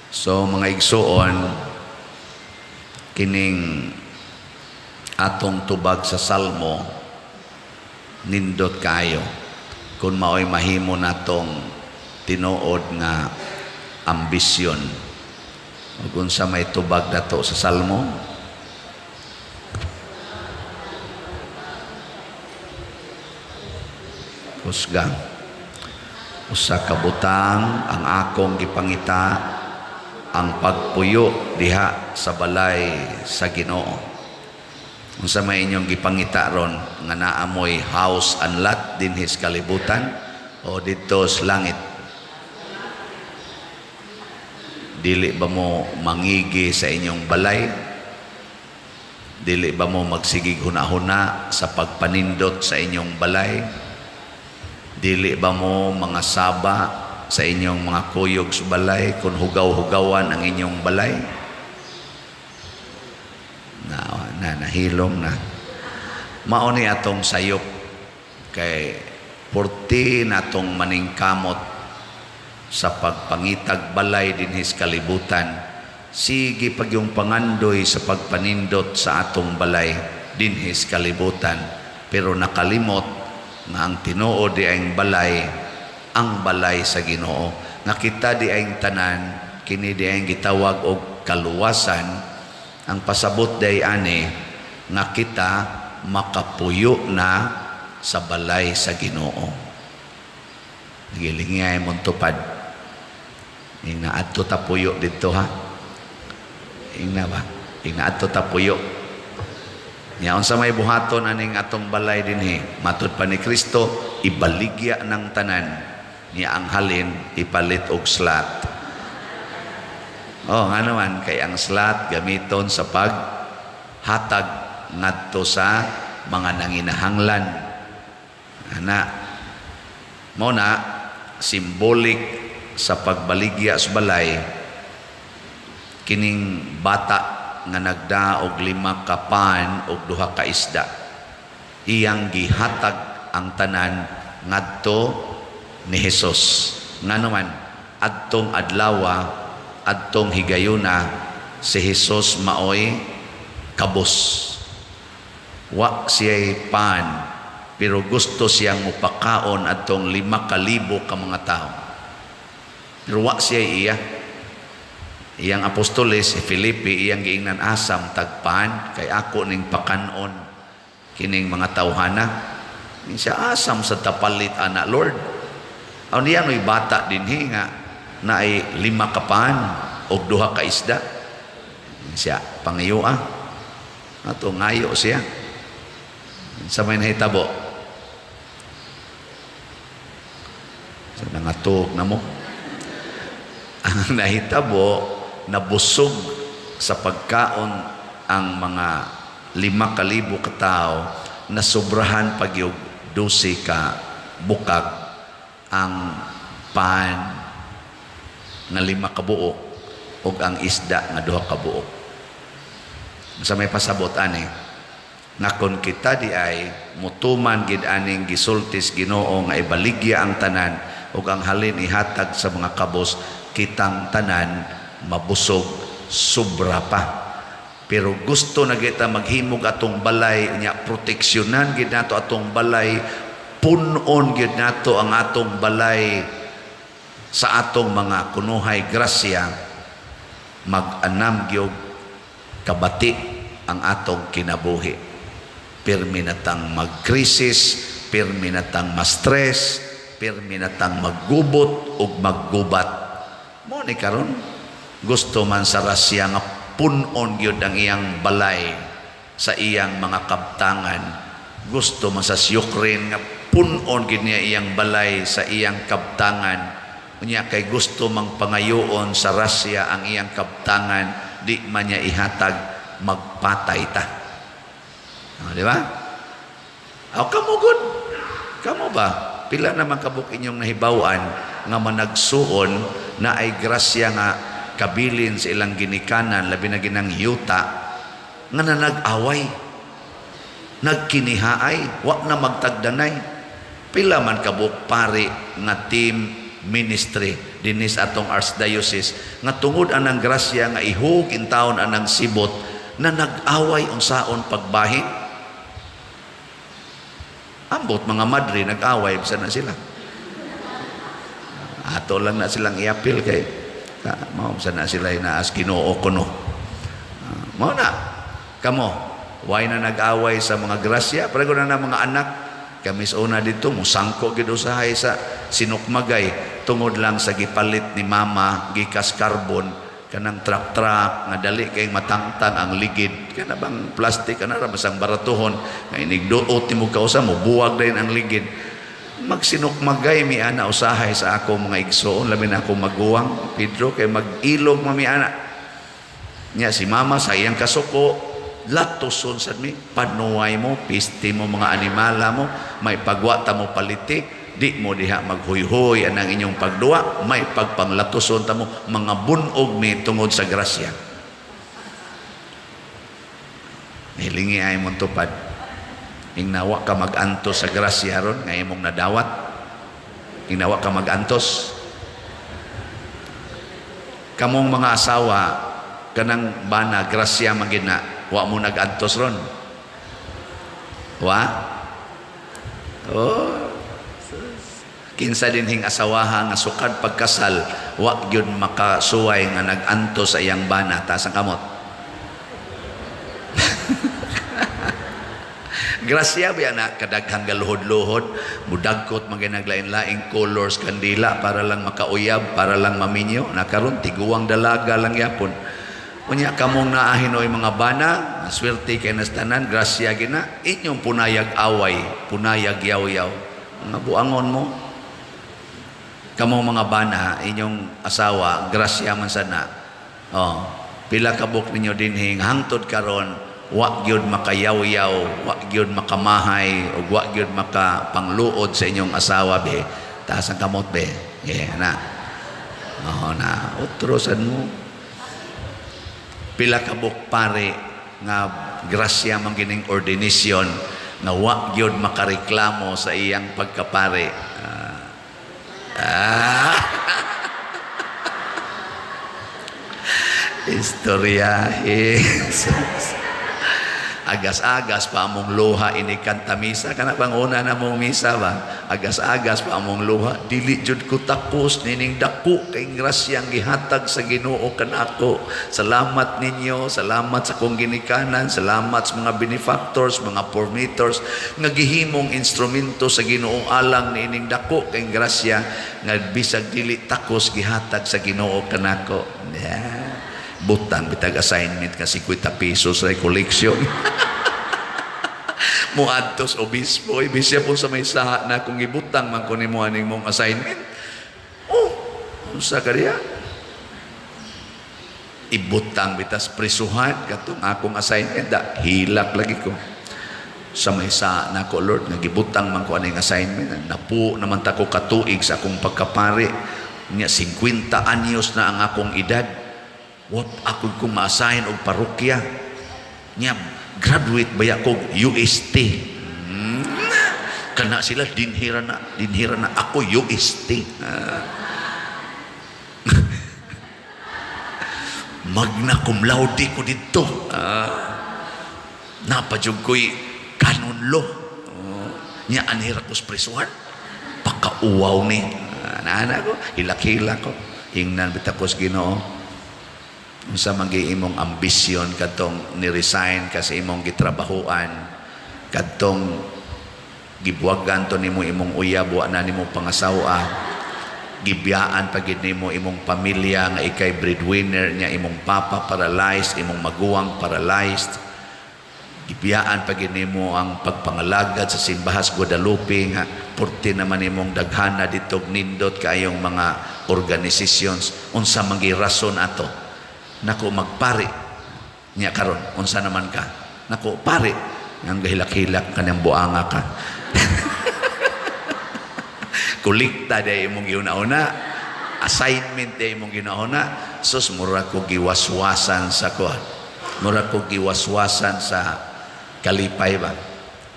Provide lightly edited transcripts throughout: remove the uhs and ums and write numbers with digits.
So mga igsuon, kining atong tubag sa Salmo, nindot kayo kung maoy mahimo natong tinuod nga ambisyon. Ug unsa may tubag nato sa Salmo? Kusga. Usa ka butang ang akong gipangita, ang pagpuyo diha sa balay sa Ginoo. Unsa may inyong gipangita ron nga naamoy house and lot dinhi sa kalibutan o didto sa langit? Dili ba mo mangigi sa inyong balay? Dili ba mo magsigig huna-huna sa pagpanindot sa inyong balay? Dili ba mo mga saba sa inyong mga kuyog sa balay kung hugaw-hugawan ang inyong balay? Na, na nahilom na. Mao ni atong sayop kay purti natong maningkamot sa pagpangitag balay dinhi sa kalibutan. Sige pag yung pangandoy sa pagpanindot sa atong balay dinhi sa kalibutan, pero nakalimot nga ang tinuod di ang balay, ang balay sa Ginoo, nga kita di ang tanan kini di ang gitawag og kaluwasan. Ang pasabot day ani nga kita makapuyo na sa balay sa Ginoo. Gilingay mong tupad. Ingna adto ta puyo didto ha. Ingna ba? Ingna adto ta puyo. Nya unsa may buhaton aning atong balay dinhi? Matud pa ni Kristo, ibaligya ng tanan. Nya ang halin ipalit og slat. Oh, nga naman kay ang slat gamiton sa paghatag ngadto sa mga nanginahanglan. Ana, mao na symbolic sa pagbaligya sa balay kining bata nga nagdaog 5 ka pan og 2 ka isda. Iyang gihatag ang tanan ngadto ni Hesus. Ngano man adtong adlawa, adtong higayuna, si Hesus maoy kabos. Wa siya'y pan, pero gusto siyang mupakaon adtong 5,000 ka mga tao. Pero wa siya'y iya. Iyang apostoles, si Felipe, iyang giingnan, asam tagpan, kay ako ning pakanon kining mga tawhana. Siya, asam sa tapalit ana, Lord. Aw niya no'y bata dinhi nga naay 5 ka pan og 2 ka isda. Siya, pangayoa. Ato ngayo siya. Sa may nahitabo. Sa nangatog na mo. Ang nahitabo, nabusog sa pagkaon ang mga 5,000 ka tao, nasobrahan pagyog 12 ka bukag ang pan nga 5 ka buok ug ang isda nga 2 ka buok. Sa may pasabot ani nga kon kita di ay mutuman gid aning gisultis Ginoo nga ibaligya ang tanan ug ang halin ihatag sa mga kabos, kitang tanan mabusog sobra pa. Pero gusto na kita maghimog atong balay nya, proteksyonan gid nato atong balay, punon gid nato ang atong balay sa atong mga kunuhay grasya, mag-anam gyud kabati ang atong kinabuhi. Pirmi natang mag-krisis, pirmi natang ma-stress, pirmi natang maggubot ug maggubat. Mo ni karon gusto man sa Russia nga punon gyud ang iyang balay sa iyang mga kabtangan. Gusto man sa Ukraine nga punon gyud niya iyang balay sa iyang kabtangan. Unya kay gusto mang pangayoon sa Russia ang iyang kabtangan, di man niya ihatag, magpatay ta. O, di ba? O, kamo gud. Kamo ba? Pila naman kabuk inyong nahibaw-an nga managsuon na ay grasya nga kabilin sa ilang ginikanan, labi na ginang yuta, nga na nag-away, nagkinihaay, wa na magtagdanay. Pila man kabuk pari nga team ministry dinhi sa atong archdiocese nga tungod anang grasya nga ihug intawon anang sibot na nag-away unsaon pagbahin. Ambot mga madre, nag-away bisa na sila. Ato lang na silang iapil kay ka, mao sa na sila inaas Ginoo kuno. Mao na kamo, why na nag-away sa mga grasya? Pareho na mga anak kami sa una dito, musangko gid usahay sa sinukmagay tungod lang sa gipalit ni mama gikas carbon, kanang truck-truck nga dali kay matangtang ang ligid, kana bang plastic, kana ra basang baratuhon nga inigduot nimo kausa mo buwag dayon ang ligid. Magsinukmagay mi ana usahay sa ako mga igsoon, labi na ako maguwang Pedro, kay mag-ilog mami ana niya. Si mama sa iyang kasuko, latuson sad mi, panuway mo, piste mo, mga animala mo, may pagwa ta mo paliti, di mo diha maghuyhoy anang inyong pagduwa, may pagpanglatuson ta mo, mga bunog mi tungod sa grasya. Hilingi ay mong tupad. Ingnawa ka mag-antos sa grasya ron nga imong nadawat. Ingnawa ka mag-antos. Kamong mga asawa, kanang bana, grasya man gid na, wa mo nag-antos ron. Wa? Oh. Kinsa dinhing asawaha nga sukad pagkasal wa gyud makasuway nga nag-antos sa iyang bana, taas ang kamot. Grasya ba na kadaghang galuhod-luhod, mudagkot man naglain-laing colors kandila para lang makauyab, para lang maminyo. Na karon tiguang dalaga lang yapon. Unya kamong naahinoy mga bana, swerte kay nastanan, grasya gina, inyong punayag away, punayag yaw-yaw. Mga buangon mo. Kamong mga bana, inyong asawa, grasya man sana. Oh, pila kabuk ninyo dinhing hangtod karon wa gyud makayaw-yaw, wa gyud makamahay, ug wa gyud makapangluod sa inyong asawa be. Taas ang kamot be. Yeah, na. Oh, na utrosan mo. Pila kabuk pare nga grasya man gining ordination nga wa gyud makareklamo sa iyang pagkapare. Istorya Jesus. Agas-agas pa among luha ini kanta misa, kana bang una na mong misa ba, agas-agas pa among luha, dili jud ko takos nining dako kay grasyang gihatag sa Ginoo kanako. Salamat ninyo, salamat sa akong ginikanan, salamat sa mga benefactors, mga formators nga gihimong instrumento sa Ginoo alang niining dako kay grasya nga bisag dili takos gihatag sa Ginoo kanako. Yeah. Butang bitag assignment ka 50 pesos sa collection. Muadtos obispo, ibisya po sa may saha na kung ibutang man ko nimo aning mong assignment. Oh, unsa ka diya? Ibutang bitas prisuhan katong akong assignment da hilak lagi ko. Sa may saha na ko, Lord, nga gibutang man ko aning assignment. Napu naman ta ko katuig sa akong pagkapari. Nya 50 anyos na ang akong edad. What ako kung ma-assign og parokya. Nya graduate ba ko UST. Kana sila dinhira na, dinhira na ako UST. Magna cum laude ko didto. Napadyog ko'y canon law. Nya anhira ko sa prisuhan. Pakauwaw ni. Nana ko, hilak-hilak ko. Ingnan bitaw ko sa Ginoo. Unsa man gyud imong ambisyon kadtong ni-resign ka sa imong gitrabahoan, kadtong gibuwagan to nimo imong uyab, wa na nimo pangasawa, gibiyaan pa gid nimo imong pamilya nga ikay breadwinner niya, imong papa paralyzed, imong maguwang paralyzed, gibiyaan pa gid nimo ang pagpangalagad sa simbahan sa Guadalupe nga purti naman imong daghana dito, nindot kaayong mga organizations. Unsa man gyud rason ato? Nako, magpari niya karon unsa naman ka? Nako, pare ang gahilak-hilak kanyang buanga ka. Kolekta day imong giuna-una, assignment day imong ginauna. Sus, mura ko giwaswasan sa kuan, mura ko giwaswasan sa kalipay ba.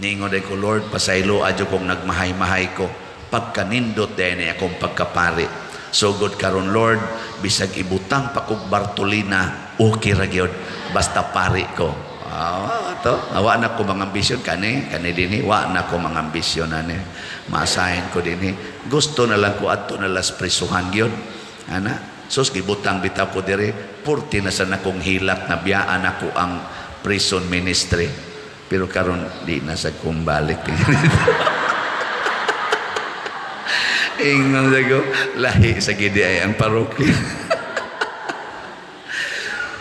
Niingon day ko, "Lord, pasaylo adyo kong nagmahay-mahay ko, pagkanindot day ni akong pagkapari." Sugod karon, Lord, bisag ibutang pa kog Bartolina, okay ra gyud basta pari ko. Ah, to. Wa na ko mga ambisyon kani, kani dinhi, wa na ko mga ambisyon ani. Ma-assign ko dinhi. Gusto na lang ko adto na las prisuhan gyud. Ana, sus, gibutang bitaw ko diri, purti na sa nakong hilak na biyaan ako ang prison ministry. Pero karon di na sa kumbalik. Ingon sa ko, lahi sa gidi ay ang parokya.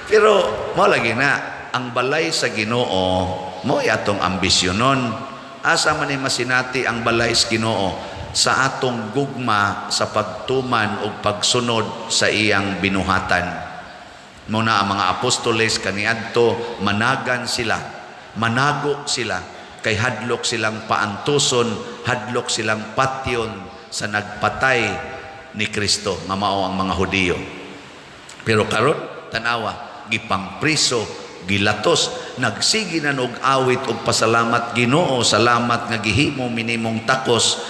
Pero mo lagi na ang balay sa Ginoo mo atong ambisyonon. Asa man ni masinati ang balay sa Ginoo? Sa atong gugma sa pagtuman ug pagsunod sa iyang binuhatan. Mo na ang mga apostoles kaniadto, managan sila, manago sila kay hadlok silang paantuson, hadlok silang patyon sa nagpatay ni Kristo nga mao ang mga Hudiyo. Pero karon, tanawa, gipangpriso, gilatos, nagsige na og awit og pasalamat: "Ginoo, salamat nga gihimo minimong takos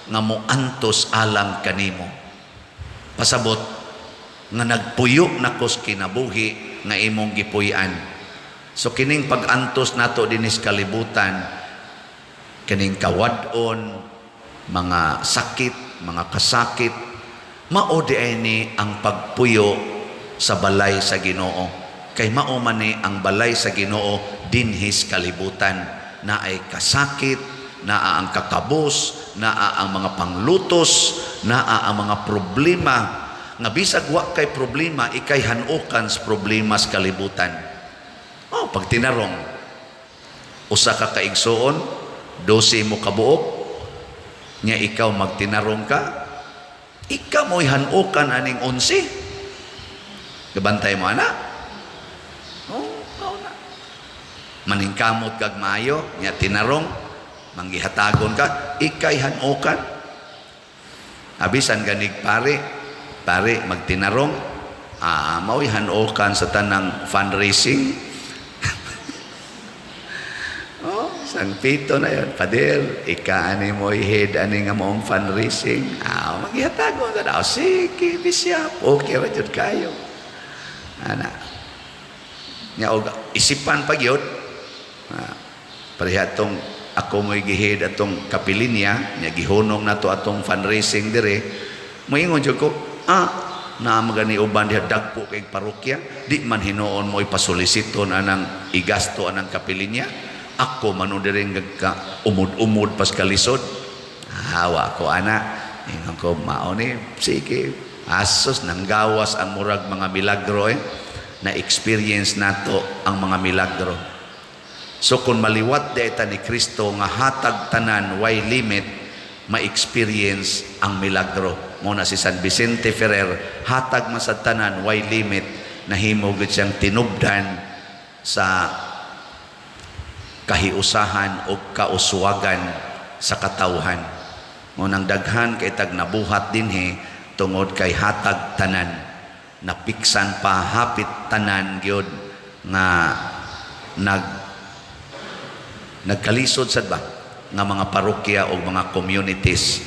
nga moantos alang kanimo." Pasabot nga nagpuyo nakos kinabuhi nga imong gipuy-an. So kining pag-antos nato dinis kalibutan, kining kawad-on, mga sakit, mga kasakit, mao di ay ni ang pagpuyo sa balay sa Ginoo. Kay mao man ni ang balay sa Ginoo dinhis kalibutan, naay kasakit, naa ang kakabos, naa ang mga panglutos, naa ang mga problema nga bisag wa kay problema, ikay hanukan sa problema sa kalibutan. Oh, pag tinarong, usa ka kaigsuon, 12 mo kabuok, nya ikaw magtinarong ka, ikaw mo'y hanukan aning 11. Gabantay mo, ana? Oh, mao na. Maningkamot kag maayo, nya tinarong, manggihatagon ka, ikay hanukan. Abisan ganig pare, pare magtinarong, mao'y hanukan sa tanang fundraising. Oh, sang pito na yun. "Pader, ika ani mo head ani nga moong fundraising." Ah, maghihatagon ka na. Oh, sige, bishop. Okay ra jud kayo. Ana. Nya og isipan pa gyud. Ah, pareha atong ako mo'y gihead atong kapilinya, nya gihunong nato atong fundraising dire. Moingon jud ko, naa magani uban diha, dagko kay parokya, di man hinuon mo ipasolisiton anang igasto anang kapilinya. Ako man diri ka umod-umod pas kalisod. Hawa ko ana. Ingon ko, mao ni, sige. Asos nanggawas ang murag mga milagro eh. Na experience nato ang mga milagro. So kung maliwat di ta ni Kristo nga hatag tanan, way limit, ma-experience ang milagro. Mo na si San Vicente Ferrer, hatag man sa tanan, way limit, nahimo gid siyang tinubdan sa kahiusahan o kauswagan sa katawhan. Mo nang daghan kay tag nabuhat dinhi tungod kay hatag tanan. Napiksan pa hapit tanan gyud nga nagkalisod sad ba nga mga parokya o mga communities.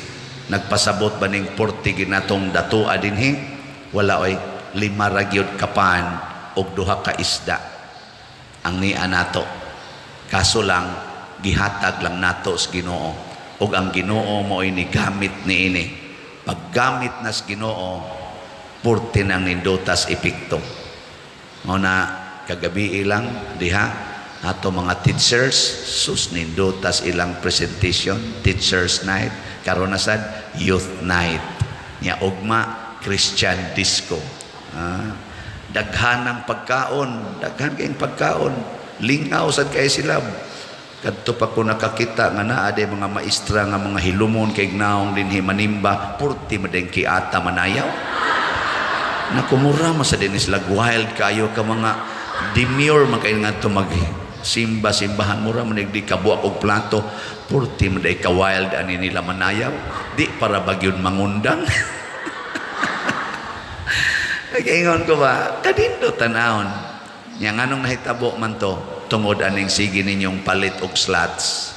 Nagpasabot ba ning 40 ginatong datua dinhi? Wala oy, lima ra gyud ka pan og duha ka isda ang nia nato. Kaso lang gihatag lang nato sa Ginoo ug ang Ginoo mo'y nigamit niini. Paggamit na sa Ginoo, purti nang nindutas epekto. Mo na kagabi ilang diha ato mga teachers, sus, nindutas ilang presentation, Teachers Night. Karon na sad Youth Night, nya ugma Christian Disco. Daghan ang pagkaon, daghan kayong pagkaon, lingaw sad kay sila. Kadto pa ko nakakita nga naa day mga maestra nga mga hilumon kay naong dinhi manimba, purti madeng kiata manayaw. Nakumura man sa din sila, wild kayo ka, mga demure man kay nga mag simba simbahan, mura man di kabuak og plato, purti man day ka wild ani nila manayaw, di para bagyon mangundang. Nag-ingon ko ba, kadindo tanawon. Nya nganong nahitabo man to? Tungod aning sige ninyong palit og slots.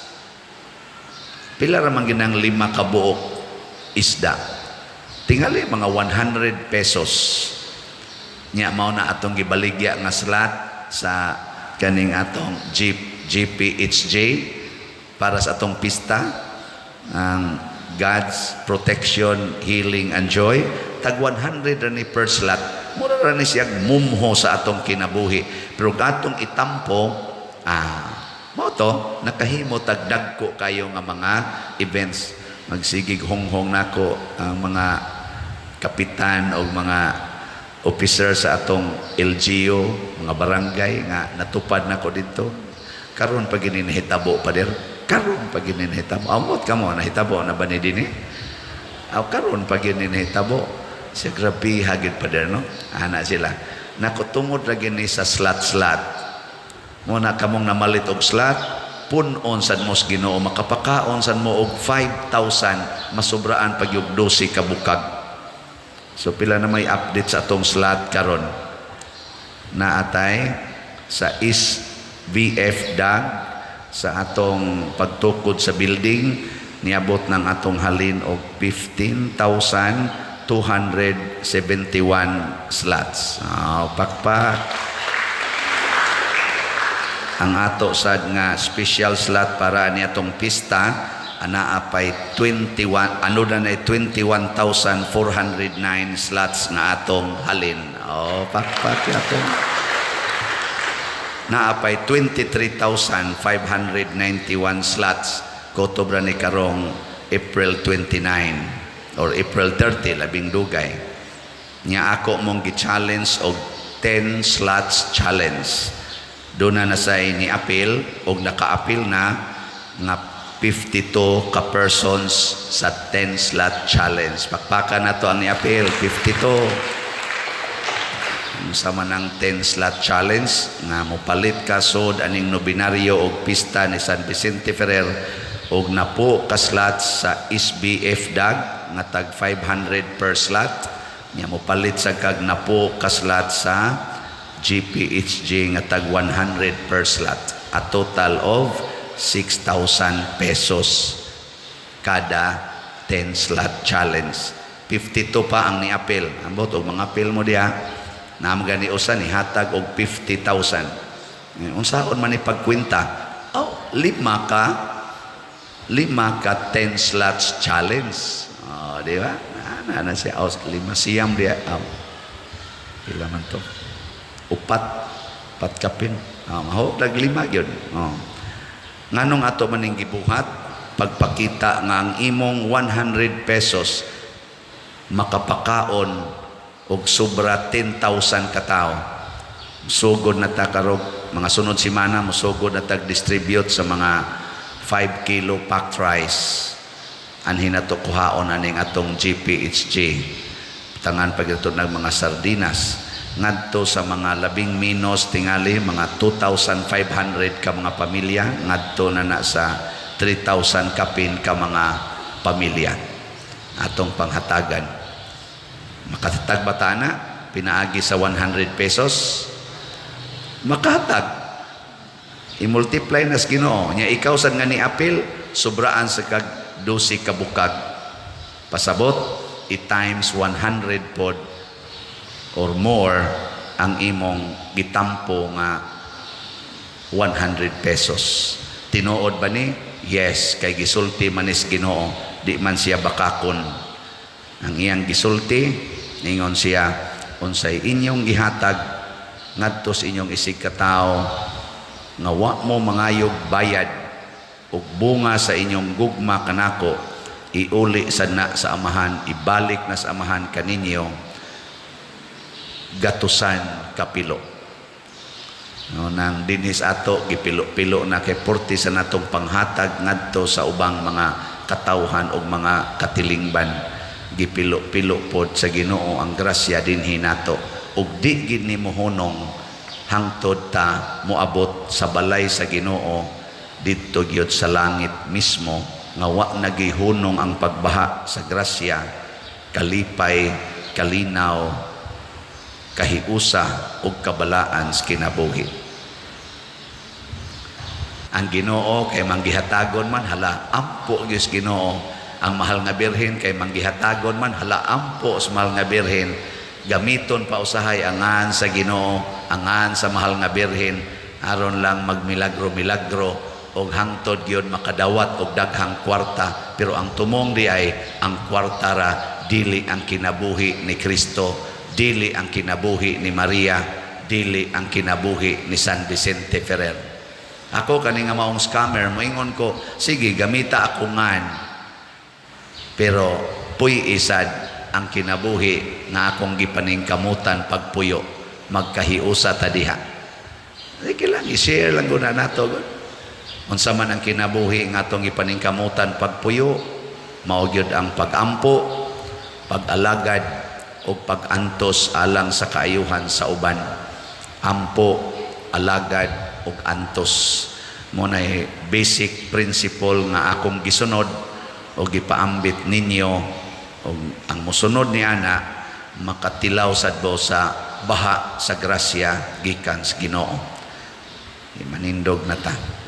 Pila ra man ginang lima ka buok isda. Tingali mga 100 pesos. Nya mao na atong gibaligya nga slot sa kaning atong GPHJ para sa atong pista, ang God's Protection, Healing and Joy. Tag 100 ra ni per slot. Mura ra ni siya mumho sa atong kinabuhi, pero kung atong itampo, mao to nakahimo tag dagko kayo nga mga events. Magsigig honghong nako ang mga kapitan o mga officer sa atong LGU, mga barangay nga natupad nako dito. Karon pa gini nahitabo, pader. Karon pa gini nahitabo. Amot kamo, nahitabo na ba ni dinhi? Aw, karon pa gini nahitabo. Siya grabe hagid, pader, no? Ana sila. Nako, tungod ra gini sa slot-slot. Mo na kamong namalit og slot, pun-on sad mo sa Ginoo, makapakaon sad mo og 5,000, masubraan pag yung 12 ka bukag. So pila na may update sa atong slot karon? Naatay sa SVF DAG sa atong pagtukod sa building, niabot ng atong halin og 15,271 slots. Oh, pakpak. Ang ato sad nga special slot para ani atong pista, anaa pay 21, ano na na 21,409 slots nga atong halin. Oh, pakpak atong naa pay 23,591 slots. Kutob ra ni karong April 29 or April 30, labing dugay. Nya ako mong gi-challenge og 10 slots challenge. Doon na nasay ni apil og naka-apil na nga 52 ka persons sa 10 slot challenge. Pakpakan na to ang ni-apil, 52. Sa man ang 10 slot challenge nga mopalit ka sod aning nobinaryo og pista ni San Vicente Ferrer og napo ka slots sa SBF DAG nga tag 500 per slot, nya mopalit sa kag napo ka slot sa GPHG nga tag 100 per slot, a total of 6,000 pesos kada 10 slot challenge. 52 pa ang ni-apil. Ambot og mga apil mo diha. Naam gani usa ni hatag og 50,000. Unsaon man ni pagkwenta? Oh, lima ka 10 slots challenge. Oh, di ba? Na, na siya. Oh, lima siyam diha. Oh. Pila man to? Upat. Upat kapin. Oh, maho, lima gyud. Oh. Nganong ato maning gibuhat? Pagpakita nga ang imong 100 pesos makapakaon og sobra 10,000 katao. Sugod na ta karog mga sunod semana, mosugod na tag distribute sa mga 5 kilo packed rice. Anhi na to kuhaon aning atong GPHG. Tangan pag ito ng mga sardinas ngadto sa mga labing minos tingali mga 2,500 ka mga pamilya ngadto na na sa 3,000 kapin ka mga pamilya atong panghatagan. Makahatag ba ta na pinaagi sa 100 pesos? Makahatag. I-multiply na sa Ginoo. Nya ikaw sad nga ni-apil, sobraan sa kag 12 ka bukag. Pasabot, i-times 100 pod or more ang imong gitampo nga 100 pesos. Tinuod ba ni? Yes, kay gisulti man is Ginoo, di man siya bakakon. Ang iyang gisulti, ningon siya, unsay inyong gihatag ngadto sa inyong isig katawo nga wa mo mangayog bayad ug bunga sa inyong gugma kanako, iuli sad na sa Amahan, ibalik na sa Amahan kaninyo gatusan kapilo. No, nang dinhis ato gipilo-pilo na kay porti sa natong panghatag ngadto sa ubang mga katawhan og mga katilingban. Gipilo-pilo pod sa Ginoo ang grasya dinhi nato ug di gid ni mohunong hangtod ta moabot sa balay sa Ginoo didto gyud sa langit mismo nga wa nagihunong ang pagbaha sa grasya, kalipay, kalinaw, kahiusa ug kabalaan sa kinabuhi. Ang Ginoo kay manggihatagon man. Hala, ampo gyud sa Ginoo. Ang Mahal nga Birhen kay manggihatagon man, hala, ampo sa Mahal nga Birhen. Gamiton pa usahay ang ngan sa Ginoo, ang ngan sa Mahal nga Birhen, aron lang magmilagro-milagro og hangtod gyud makadawat og daghang kwarta. Pero ang tumong diay, ang kwarta ra, dili ang kinabuhi ni Kristo, dili ang kinabuhi ni Maria, dili ang kinabuhi ni San Vicente Ferrer. Ako kani nga maong scammer, moingon ko, sige, gamita ako ngan, pero puy isad ang kinabuhi nga akong gipaningkamutan pagpuyo. Magkahiusa ta diha. Sige lang, i-share lang guna nato. Unsa man ang kinabuhi nga atong gipaningkamutan pagpuyo, mao gyud ang pag-ampo, pag-alagad ug pag-antos alang sa kaayuhan sa uban. Ampo, alagad ug antos. Mao nay basic principle nga akong gisunod o gipaambit ninyo, ug ang mosunod ni ana makatilaw sad bo sa baha sa grasya gikan sa Ginoo. Manindog na ta.